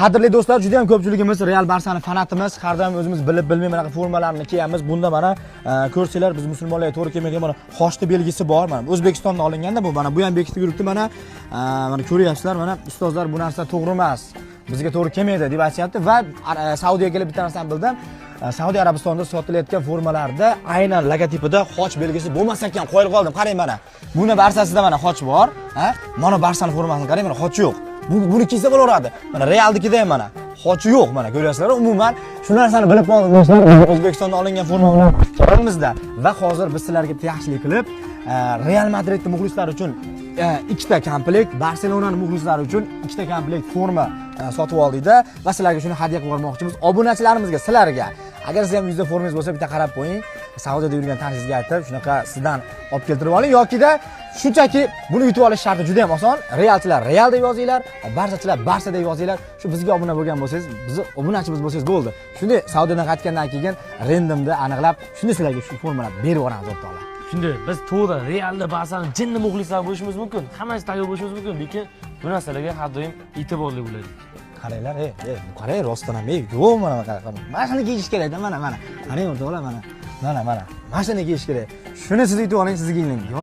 Qadrli do'stlar, juda ham ko'pchiligimiz Real Barsani fanatimiz. Har doim o'zimiz bilib bilmay bunaqa formalarni kiyamiz. Bunda mana ko'rsanglar, biz musulmonlarga to'g'ri kelmaydigan mana xochni belgisi bor. Mana O'zbekistonda olinganda bu, mana bu ham bekitib yuribdi mana. Mana ko'ryapsizlar, mana ustozlar bu narsa to'g'ri emas, bizga to'g'ri kelmaydi deb aytishyapti va Saudiyaga kelib bitta narsani bildim. Saudiya Arabistonida sotilayotgan formalarda aynan logotipida xoch belgisi bo'lmas ekan, qoyil qoldim. Qarang mana. Buni Barsasida mana xoch bor, ha? Mana Barsani formasini qarang, mana xoch yo'q. Buni kiysa bo'laveradi. Mana Realnikida ham mana xochi yo'q, mana ko'ryapsizlar. Umuman shu narsani bilib qoldim do'stlar. O'zbekistonda olingan forma bilan qo'limizda va hozir biz sizlarga bitta yaxshilik qilib, Real Madridni muxlislari uchun ikkita komplekt, Barselonani muxlislari uchun ikkita komplekt forma sotib oldikda va sizlarga shuni hadya qilib yubormoqchimiz. Obunachilarimizga, sizlarga. Agar siz ham yuzda formangiz bo'lsa, bitta qarab qo'ying. Saudiyada yurgan tanishingizga aytib, shunaqa sizdan olib keltirib oling yokida shunchaki buni yutib olish sharti juda ham oson. Realchilar Real deb yozinglar, Barsachilar Barsa deb yozinglar. Shu bizga obuna bo'lgan bo'lsangiz, bizni obunachimiz bo'lsangiz bo'ldi. Shunday Saudiyadan qaytgandan keyin randomda aniqlab, shunday sizlarga shu formalarni berib yuboramiz, o'rtoqlar. Shunday, biz to'g'ri Realda, Barsani jinni muxlislar bo'lishimiz mumkin, hammasi tayyor bo'lishimiz mumkin, lekin bu narsalarga har doim e'tiborli bo'laylik. Qaranglar, ey, ey, qarang, rostdan ham, ey, yo'q, mana qarang. Mana shuni kiyish kerak-da, mana, mana. Qarang, o'rtoqlar, mana. Mana, mana. Mana shuni kiyish kerak. Shuni siz yutib oling, sizga ilingan.